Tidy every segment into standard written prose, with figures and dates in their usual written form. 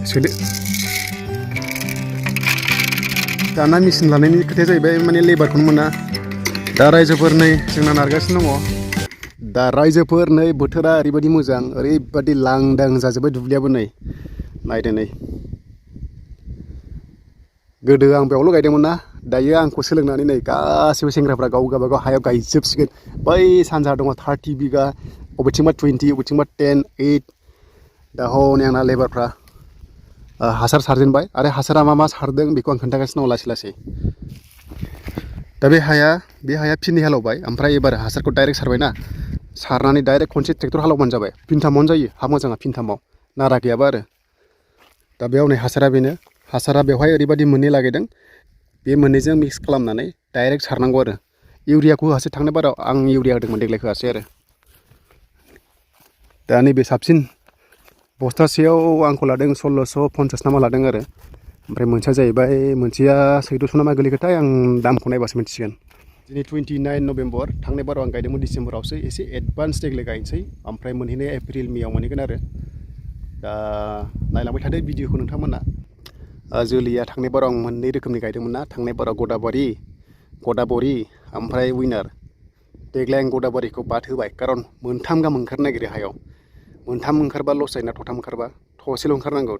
सोदो दाना मेचिन लानायनि खोथाया जाहैबाय माने लेबारखौनो मोना दा रायजोफोर नै जोंना नारगासिनो दङ दा रायजोफोर नै बोथोरा ओरैबायदि मोजां ओरैबायदि लांदां जाजोब्बाय दुब्लियाबो नै नायदो नै गोदो आं बेयावल' गायदोंमोन ना दायो आंखौ सोलोंनानै नै गासिबो सेंग्राफ्रा गाव गावबागाव हायाव गायजोबसिगोन बै सानजा दङ 30 बिगा बबेथिंबा 20 बबेथिंबा 10 8 दा हनै आंना लेबारफ्रा हासार सारजेनबाय आरो हासारा मा सारदों बेखौ आं खोन्थागासिनो दं लासै लासै दा बे हाया फिननै हालेवबाय ओमफ्राय एबार हासारखौ डाइरेक्ट सारबायना सारनानै डाइरेक्ट खनसे ट्रेक्टर हालेवबानो जाबाय फिनथामावनो जायो हा मोजाङा फिनथामाव नारा गैयाबा आरो दा बेयाव नै हासारा बेवहाय ओरैबायदि मोननै लागायदों बे मोननैजों मिक्स खालामनानै डाइरेक्ट सारनांगौ आरो इउरियाखौ होआसै थांनाय बाराव आं इउरिया होदोंमोन देग्लाय होआसै आरो दा नैबे साबसिन बस्थासेयाव आंखौ लादों 1650 नामा लादों आरो ओमफ्राय मोनसेया जाहैबाय मोनसेया 1400 नामा गोलैखोथाय आं दामखौ नायबासो मिथिसिगोन दिनै 29 नभेम्बर थांनाय बाराव आं गायदोंमोन डिसेम्बरावसो एसे एडभान्स देग्लाय गायनोसै ओमफ्राय मोनहैनाया एप्रिल मेआव मोनहैगोन आरो दा नायलांबाय थादो भिडिअखौ नोंथांमोना जोलैया थांनाय बाराव आं मोननै रोखोमनि गायदोंमोन ना थांनाय बाराव गदाबरि ओमफ्राय उइनार देग्लाय आं गदाबरिखौ बाद होबाय खारन मोनथाम गाहाम ओंखारनो नागिरो हायाव मोनथाम ओंखारबा लस जायोना थथाम ओंखारबा थसेल' ओंखारनांगौ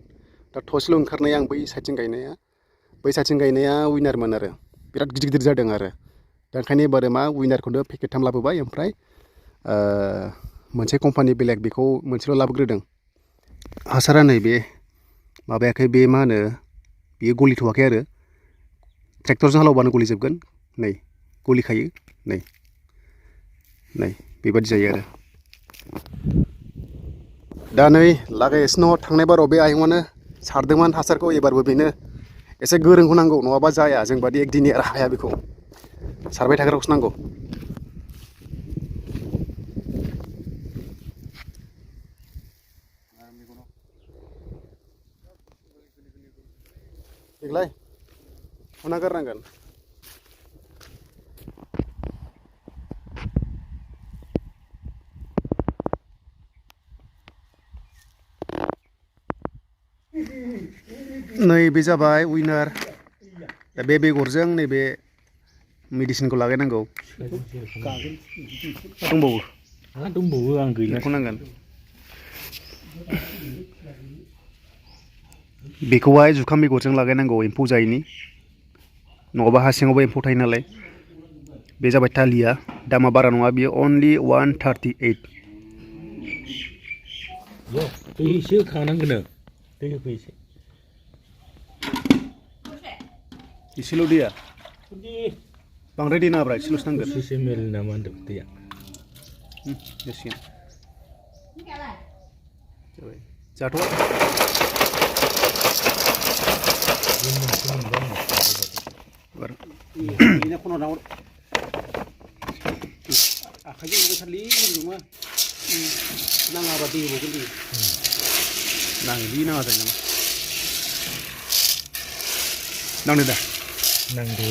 दा थसेल' ओंखारनाया आं बै साइडथिं गायनाया उइनारमोन आरो बिराद गिदिर गिदिर जादों आरो दा ओंखायनो एबारो मा उइनारखौनो पेकेटथाम लाबोबाय ओमफ्राय मोनसे कम्पानि बेलेग बेखौ मोनसेल' लाबोग्रोदों हासारा नैबे माबायाखै बे मा होनो बेयो गलिथ'वाखै आरो ट्रेक्टरजों हालेवबानो गलिजोबगोन नै गलिखायो नै बेबादि जायो आरो दा नै लागायगासिनो दङ थांनाय बाराव बे आयंआनो सारदोंमोन हासारखौ एबारबो बेनो एसे गोरोंखौ नांगौ नङाबा जाया जोंबादि एक दिनै आरो हाया बेखौ सारबाय थाग्राखौसो नांगौ देग्लाय फुना गारनांगोन नैबे जाबाय उइनार दा बे बेगरजों नैबे मेडिसिनखौ लागायनांगौ दंबावो आं गैयाखौ नांगोन बेखौहाय जुखाम बेगरजों लागायनांगौ एम्फौ जायैनि नङाबा हा सिङावबो एम्फौ थायो नालाय बे जाबाय थालिया दामा बारा नङा बियो अनलि 138 दै एसे खानांगोन दै होफै एसेल' दैया बांद्राय दै नाङाब्रा एसेल'सो नांगोन एसे मेल नामा होनदों दैया जासिगोन जाथ'वा आखाइजों ओंखारलि नङा नाङाबा दै होबावगोन दै नाङि नाङा जायो नामा नांदो दा नांदो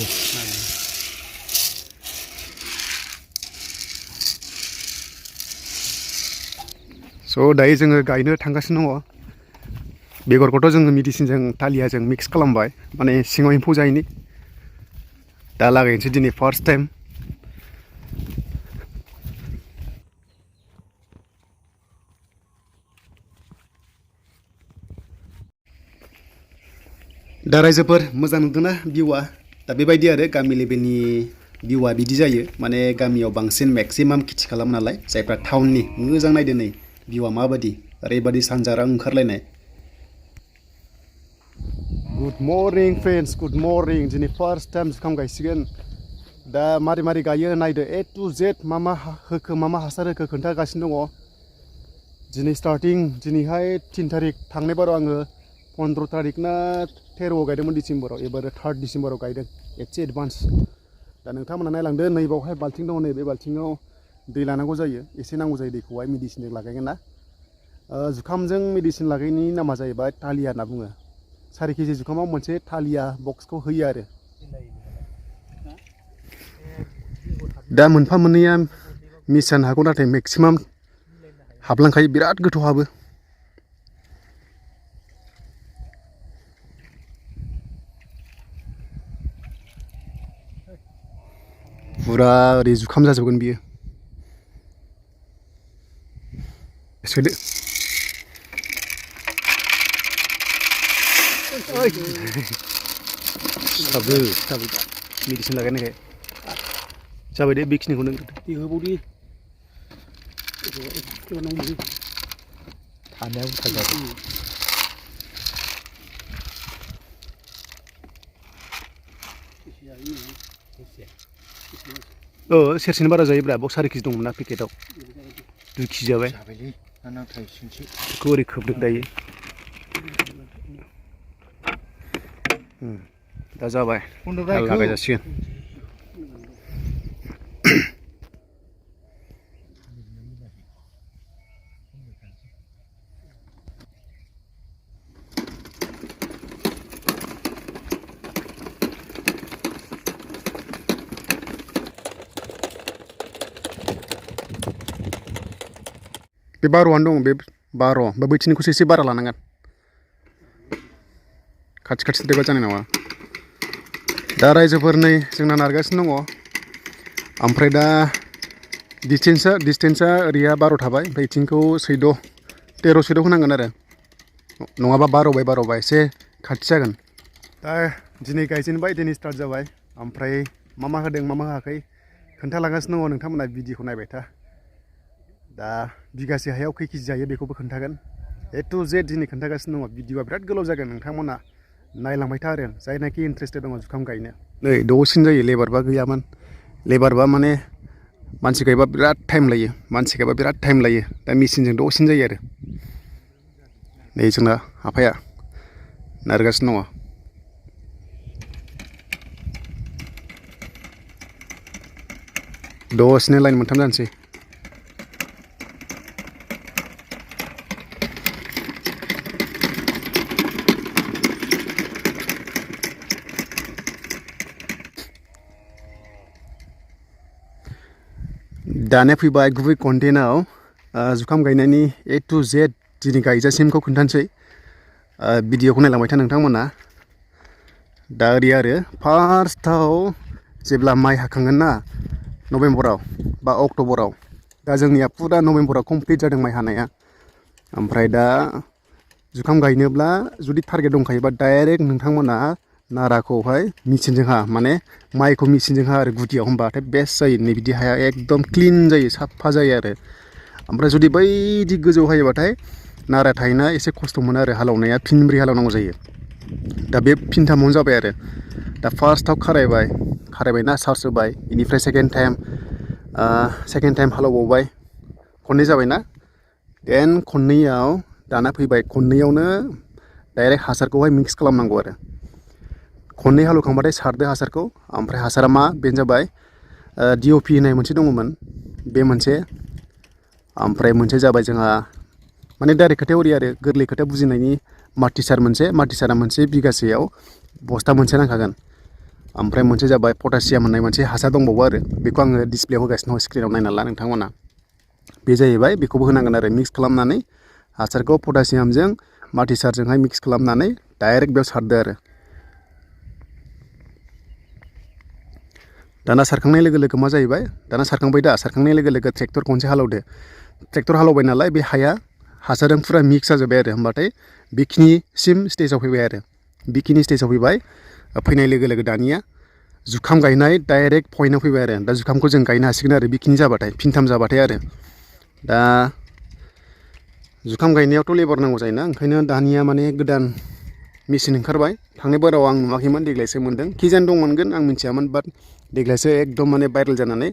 स' दायो जोङो गायनो थांगासिनो दङ बेगरखौथ' जोङो मेडिसिनजों थालियाजों मिक्स खालामबाय माने सिङाव एम्फौ जायैनि दा लागायनोसै दिनै फार्स्ट टाइम दा रायजोफोर मोजां नुदोंना भिउआ दा बेबायदि आरो गामि लेभेलनि भिउआ बिदि जायो माने गामियाव बांसिन मेक्सिमाम खेथि खालामो नालाय जायफ्रा टाउननि मोजां नायदो नै भिउआ माबायदि ओरैबायदि सानजारा ओंखारलायनाय good morning friends good morning दिनै फार्स्ट टाइम जुखाम गायसिगोन दा मारै मारै गायो नायदो ए टु जेड मा मा हासार होखो खोन्थागासिनो दङ दिनै स्टार्टिं दिनैहाय 3 तारिख थांनाय बाराव आङो 15 तारिख ना 13 गायदोंमोन डिसेम्बराव एबार 3 डिसेम्बराव गायदों एसे एडभान्स दा नोंथांमोना नायलांदो नैबावहाय बाल्थिं दङ नैबे बाल्थिङाव दै लानांगौ जायो एसे नांगौ जायो दैखौहाय मेडिसिनजों लागायगोन ना जुखामजों मेडिसिन लागायनायनि नामा जाहैबाय थालिया होनना बुङो 4 केजि जुखामाव मोनसे थालिया बक्सखौ होयो आरो दा मोनफा मोननैया मिस जानो हागौ नाथाय मेक्सिमाम हाबलांखायो बिराद गोथौ हाबो फुरा ओरै जुखाम जाजोबगोन बियो सोदो सिथाबो मेडिसिन लागायनायखाय जाबाय दे बेखिनिखौ नों होबावदि थानायाव थाजाबो सेरसेनि बारा जायोब्रा बाव 4 केजि दंमोन ना पेकेटाव 2 केजि जाबाय बेखौ ओरै खोबदों दायो दा जाबाय लागाय जासिगोन बे 12 दं बे 12 बा बैथिनिखौसो एसे बारा लानांगोन खाथि देबा जानाय नङा दा रायजोफोर नै जोंना नारगासिनो दङ ओमफ्राय दा डिसटेन्सआ ओरैया 12 थाबाय ओमफ्राय इथिंखौ 13 होनांगोन आरो नङाबा 12 एसे खाथि जागोन दा दिनै गायजेनबाय दिनै स्टार्ट जाबाय ओमफ्राय मा होदों मा होआखै खोन्थालांगासिनो दङ नोंथांमोना भिडिअखौ नायबाय था दा बिगासे हायाव खै केजि जायो बेखौबो खोन्थागोन ए टु जेड दिनै खोन्थागासिनो दङ भिडिअआ बिराद गोलाव जागोन नोंथांमोना नायलांबाय था आरो जायनाखि इन्ट्रेस्टेड दङ जुखाम गायनो नै दसेनो जायो लेबारबा गैयामोन लेबारबा माने मानसि गायबा बिराद टाइम लायो दा मेचिनजों दसेनो जायो आरो नै जोंना आफाया नारगासिनो दङ दसेनो लाइन मोनथाम जानोसै दानिया फैबाय गुबै कन्टेन्टआव जुखाम गायनायनि ए टु जेड दिनै गायजासिमखौ खोन्थानोसै भिडिअखौ नायलांबाय था नोंथांमोना दा ओरै आरो फार्स्टआव जेब्ला माइ हाखांगोन ना नभेम्बराव बा अक्ट'बराव दा जोंनिया फुरा नभेम्बराव कमप्लिट जादों माइ हानाया ओमफ्राय दा जुखाम गायनोब्ला जुदि टारगेट दंखायोबा डाइरेक्ट नोंथांमोना नाराखौहाय मेचिनजों हा माने माइखौ मेचिनजों हा आरो गुदियाव होमबाथाय बेस्ट जायो नै बिदि हाया एकदम क्लिन जायो साफा जायो आरो ओमफ्राय जुदि बैदि गोजौ हायोबाथाय नारा थायोना एसे खस्थ' मोनो आरो हालेवनाया फिनब्रै हालेवनांगौ जायो दा बे फिनथामावनो जाबाय आरो दा फार्स्टआव खारायबायना सार्ज होबाय बेनिफ्राय सेकेन्ड टाइम हालेवबावबाय खननै जाबायना देन खननैयाव दाना फैबाय खननैयावनो डाइरेक्ट हासारखौहाय मिक्स खालामनांगौ आरो खननै हालेवखांबाथाय सारदो हासारखौ ओमफ्राय हासारा मा बेनो जाबाय DOP होननाय मोनसे दङमोन बे मोनसे ओमफ्राय मोनसे जाबाय जोंहा माने डाइरेक्ट खोथायाव ओरै आरो गोरलै खोथा बुजिनायनि माल्टिसारा मोनसे बिगासेयाव बस्ता मोनसे नांखागोन ओमफ्राय मोनसे जाबाय पटासियाम होननाय मोनसे हासार दंबावो आरो बेखौ आङो डिसप्लेयाव होगासिनो दं स्क्रिनाव नायना ला नोंथांमोना बे जाहैबाय बेखौबो होनांगोन आरो मिक्स खालामनानै हासारखौ पटासियामजों माल्टिसारजोंहाय मिक्स खालामनानै डाइरेक्ट बेयाव सारदो आरो दाना सारखांनाय लोगो लोगो मा जाहैबाय दाना सारखांनाय लोगो लोगो ट्रेक्टर खनसे हालेवदो ट्रेक्टर हालेवबाय नालाय बे हाया हासारजों फुरा मिक्स जाजोब्बाय आरो होमबाथाय बेखिनिसिम स्टेजाव फैबाय आरो बेखिनि स्टेजाव फैनाय लोगो लोगो दानिया जुखाम गायनाय डाइरेक्ट पइन्टआव फैबाय आरो दा जुखामखौ जों गायनो हासिगोन आरो बेखिनि जाबाथाय फिनथाम जाबाथाय आरो दा जुखाम गायनायावथ' लेबार नांगौ जायोना ओंखायनो दानिया माने गोदान मेचिन ओंखारबाय थांनाय बाराव आं नुवाखैमोन देग्लायसो मोन्दों खिजान दंमोनगोन आं मिथियामोन बाट देग्लायसो एकदम माने भाइरेल जानानै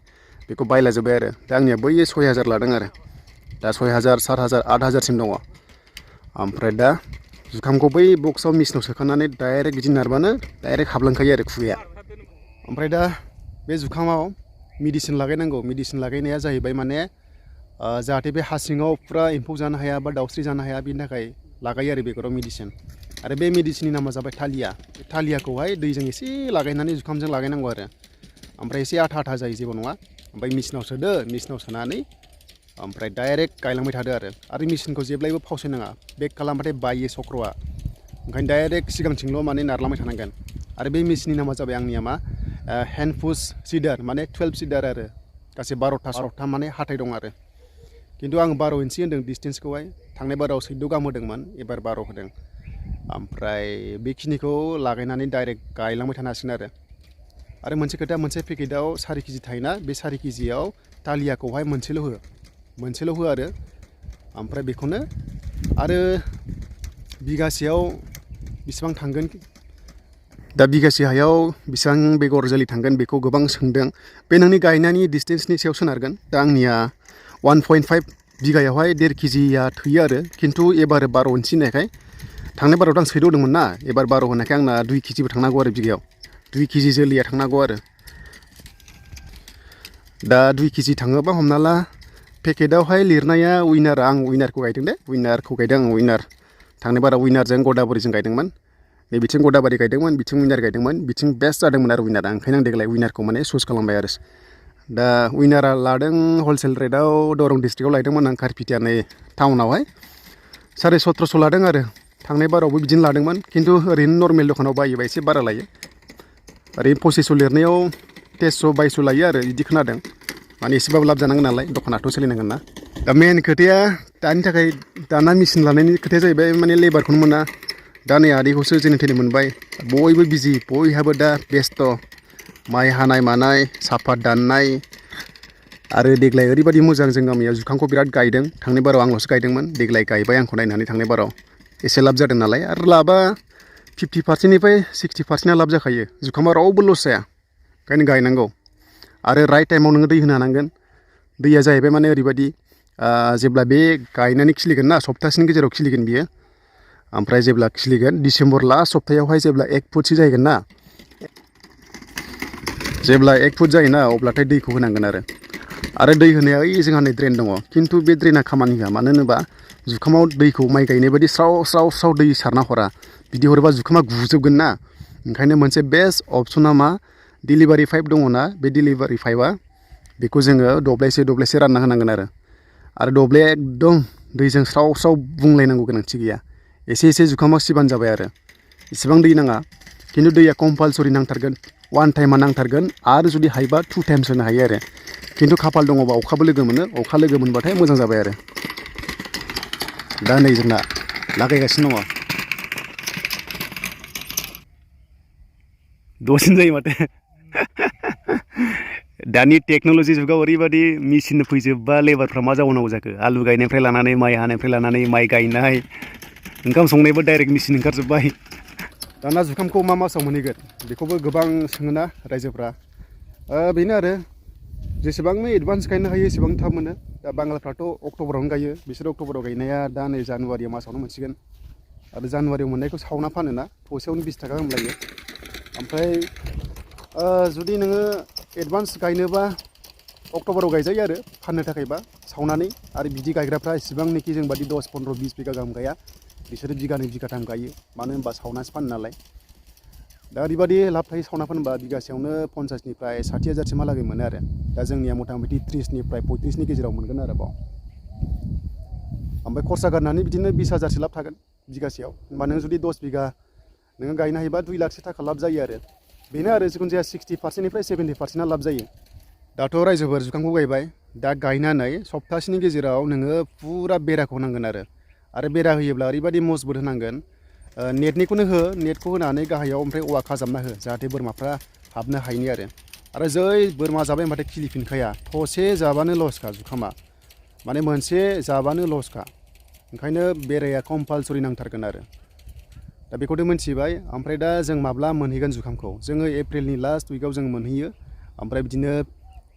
बेखौ बायलाजोब्बाय आरो दा आंनिया बै 6000 लादों आरो दा 6000 7000 8000सिम दङ ओमफ्राय दा जुखामखौ बै बक्सआव मेचिनाव सोखानानै डाइरेक्ट बिदि नारबानो डाइरेक्ट हाबलांखायो आरो खुगाया ओमफ्राय दा बे जुखामाव मेडिसिन लागायनाया जाहैबाय माने जाहाथे बे हा सिङाव फुरा एम्फौ जानो हाया बा दाउस्रि जानो हाया बेनि थाखाय लागायो आरो बेगराव मेडिसिन आरो बे मेडिसिननि नामा जाबाय थालियाखौहाय दैजों एसे लागायनानै जुखामजों लागायनांगौ आरो ओमफ्राय एसे आथा जायो जेबो नङा ओमफ्राय मेचिनाव सोनानै ओमफ्राय डाइरेक्ट गायलांबाय थादो आरो मेचिनखौ जेब्लायबो फावसायनाङा बेक खालामबाथाय बायो चक्रआ ओंखायनो डाइरेक्ट सिगांथिंल' माने नारलांबाय थानांगोन आरो बे मेचिननि नामा जाबाय आंनिया मा हेन्ड पुश सिडार माने 12 सिडार आरो गासै 12टा माने हाथाय दं आरो खिन्थु आं 12 इन्सि होन्दों डिसटेन्सखौहाय थांनाय बाराव 14 गाहाम होदोंमोन एबार 12 होदों ओमफ्राय बेखिनिखौ लागायनानै डाइरेक्ट गायलांबाय थानो हासिगोन आरो मोनसे खोथा मोनसे पेकेटाव 4 केजि थायोना बे 4 केजियाव टालियाखौहाय मोनसेल' हो आरो ओमफ्राय बेखौनो आरो बिगासेयाव बेसेबां थांगोन दा बिगासे हायाव बेसेबां बेगर जोलै थांगोन बेखौ गोबां सोंदों बे नोंनि गायनायनि डिसटेन्सनि सायाव सोनारगोन दा आंनिया 1.5 बिगायावहाय 1.5 केजिया थैयो आरो खिन्थु एबार 12 इन्सि होनायखाय थांनाय बारावथ' आं 14 होदोंमोन ना एबार 12 होनायखाय आंना 2 केजिबो थांनांगौ आरो बिगायाव 2 केजि जोलैया थांनांगौ आरो दा 2 केजि थाङोबा हमना ला पेकेटावहाय लिरनाया उइनार आं उइनारखौ गायदों दे उइनारखौ गायदों आं उइनार थांनाय बाराव उइनारजों गदाबुरिजों गायदोंमोन नै बिथिं गदाबारि गायदोंमोन बिथिं उइनार गायदोंमोन बिथिं बेस्ट जादोंमोन आरो उइनारा ओंखायनो आं देग्लाय उइनारखौ माने चुज खालामबाय आरो दा उइनारा लादों हलसेल रेटआव दरं डिस्ट्रिक्टआव लायदोंमोन आं खारपिटिया नै टाउनावहाय 1750 लादों आरो थांनाय बारावबो बिदिनो लादोंमोन खिन्थु ओरैनो नर्मेल दखानाव बायोबा एसे बारा लायो ओरैनो 2500 लिरनायाव 2300 लायो आरो बिदि खोनादों माने एसेबाबो लाब जानांगोन नालाय दखानाथ' सोलिनांगोन ना दा मेन खोथाया दानि थाखाय दाना मेचिन लानायनि खोथाया जाहैबाय माने लेबारखौनो मोना दा नै आदैखौसो जेने थेने मोनबाय बयबो बिजि बयहाबो दा बेस्थ' माइ हानाय मानाय साफात दाननाय आरो देग्लाय ओरैबायदि मोजां जों गामियाव जुखामखौ बिराद गायदों थांनाय बाराव आंल'सो गायदोंमोन देग्लाय गायबाय आंखौ नायनानै थांनाय बाराव एसे लाब जादों नालाय आरो लाबा 50%निफ्राय 60%आ लाब जाखायो जुखामा रावबो लस जाया ओंखायनो गायनांगौ आरो राइट टाइमाव नोङो दै होनो हानांगोन दैया जाहैबाय माने ओरैबायदि जेब्ला बे गायनानै खिलिगोन ना सप्तासेनि गेजेराव खिलिगोन बियो ओमफ्राय जेब्ला खिलिगोन डिसेम्बर लास्ट सप्तायावहाय जेब्ला 1 फुटसो जाहैगोन ना जेब्ला 1 फुट जायोना अब्लाथाय दैखौ होनांगोन आरो दै होनाया ओइ जोंहा नै ड्रेन दङ खिन्थु बे ड्रेना खामानि होआ मानो होनोबा जुखामाव दैखौ माइ गायनाय बायदि स्राव दै सारना हरा बिदि हरोबा जुखामा गुजोबगोन ना ओंखायनो मोनसे बेस्ट अपसना मा डिलिभारि पाइप दङ ना बे डिलिभारि पाइपआ बेखौ जोङो दब्लायसे रानना होनांगोन आरो दब्लाया एकदम दैजों स्राव बुंलायनांगौ गोनांथि गैया एसे जुखामाव सिबानो जाबाय आरो इसेबां दै नाङा खिन्थु दैया कम्पालसरि नांथारगोन 1 टाइमा नांथारगोन आरो जुदि हायोबा 2 टाइम्स होनो हायो आरो खिन्थु खाफाल दङबा अखाबो लोगो मोनो अखा लोगो मोनबाथाय मोजां जाबाय आरो दा नै जोंना लागायगासिनो दङ दसेनो जायो माथो दानि टेक्न'लजि जुगाव ओरैबायदि मेचिन फैजोबबा लेबारफ्रा मा जाबावनांगौ जाखो आलु गायनायनिफ्राय लानानै माइ हानायनिफ्राय लानानै माइ गायनाय ओंखाम संनायबो डाइरेक्ट मेचिन ओंखारजोब्बाय दाना जुखामखौ मा मासाव मोनहैगोन बेखौबो गोबां सोङोना रायजोफ्रा बेनो आरो जेसेबांनो एडभान्स गायनो हायो एसेबां थाब मोनो दा बांगालफ्राथ' अक्ट'बरावनो गायो बिसोर अक्ट'बराव गायनाया दा नै जानुवारि मासावनो मोनसिगोन आरो जानुवारियाव मोननायखौ सावना फानोना थसेयावनो 20 थाखा गाहाम लायो ओमफ्राय जुदि नोङो एडभान्स गायनोबा अक्ट'बराव गायजायो आरो फाननो थाखायबा सावनानै आरो बिदि गायग्राफ्रा इसिबांनोखि जों बादि 10, 15, 20 बिगा गाहाम गाया बिसोरो बिगानै बिगाथाम गायो मानो होनबा सावनासो फानो नालाय दा ओरैबायदि लाब थायो सावना फानोबा बिगासेयावनो 50निफ्राय 60 हाजारसिमहालागै मोनो आरो दा जोंनिया मथा मथि 30निफ्राय 35नि गेजेराव मोनगोन आरो बाव ओमफ्राय खरसा गारनानै बिदिनो 20 हाजारसो लाब थागोन बिगासेयाव होमबा नों जुदि 10 बिगा नोङो गायनो हायोबा 2 लाखसो थाखा लाब जायो आरो बेनो आरो जिखुनु जाया 60%निफ्राय 70%आ लाब जायो दाथ' रायजोफोर जुखामखौ गायबाय दा गायनानै सप्तासेनि गेजेराव नोङो फुरा बेराखौ होनांगोन आरो बेरा होयोब्ला ओरैबायदि मजबुत होनांगोन नेटनिखौनो हो नेटखौ होनानै गाहायाव ओमफ्राय औवा खाजाबना हो जाहाथे बोरमाफ्रा हाबनो हायिनि आरो जै बोरमा जाबाय होनबाथाय खिलिफिनखाया थसे जाबानो लसखा जुखामा माने मोनसे जाबानो लसखा ओंखायनो बेराया कम्पालसरि नांथारगोन आरो दा बेखौथ' मिथिबाय ओमफ्राय दा जों माब्ला मोनहैगोन जुखामखौ जोङो एप्रिलनि लास्ट उइकआव जों मोनहैयो ओमफ्राय बिदिनो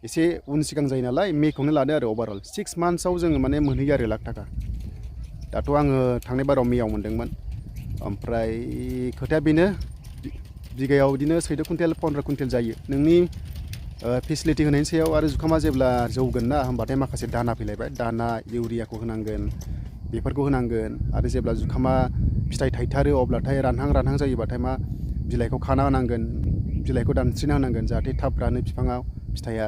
एसे उन सिगां जायो नालाय मेखौनो लादो आरो अभारअल 6 मान्थ्सआव जोङो माने मोनहैयो आरो लाख थाखा दाथ' आङो थांनाय बाराव मेयाव मोनदोंमोन ओमफ्राय खोथाया बेनो बिगायाव बिदिनो 14 कुइन्टेल 15 कुइन्टेल जायो नोंनि फेसिलिटि होनायनि सायाव आरो जुखामा जेब्ला जौगोन ना होमबाथाय माखासे दाना फैलायबाय दाना इउरियाखौ होनांगोन बेफोरखौ होनांगोन आरो जेब्ला जुखामा फिथाइ थाइथारो अब्लाथाय रानहां जायोबाथाय मा बिलाइखौ खाना होनांगोन बिलाइखौ दानस्रिना होनांगोन जाहाथे थाब रानो बिफाङाव फिथाइया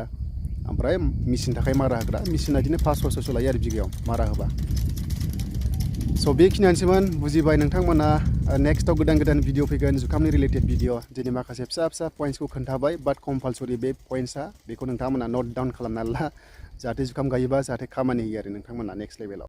ओमफ्राय मेचिन थाखाय मारा होग्रा मेचिना बिदिनो 500-600 लायो आरो बिगायाव मारा होबा स' बेखिनियानोसैमोन बुजिबाय नोंथांमोना नेक्स्टआव गोदान गोदान भिडिअ फैगोन जुखामनि रिलेटेड भिडिअ दिनै माखासे फिसा फिसा पइन्ट्सखौ खोन्थाबाय बाट कम्पालसरि बे पइन्ट्सआ बेखौ नोंथांमोना नट डाउन खालामना ला जाहाथे जुखाम गायोबा जाहाथे खामानि होयो आरो नोंथांमोना नेक्स्ट लेभेलाव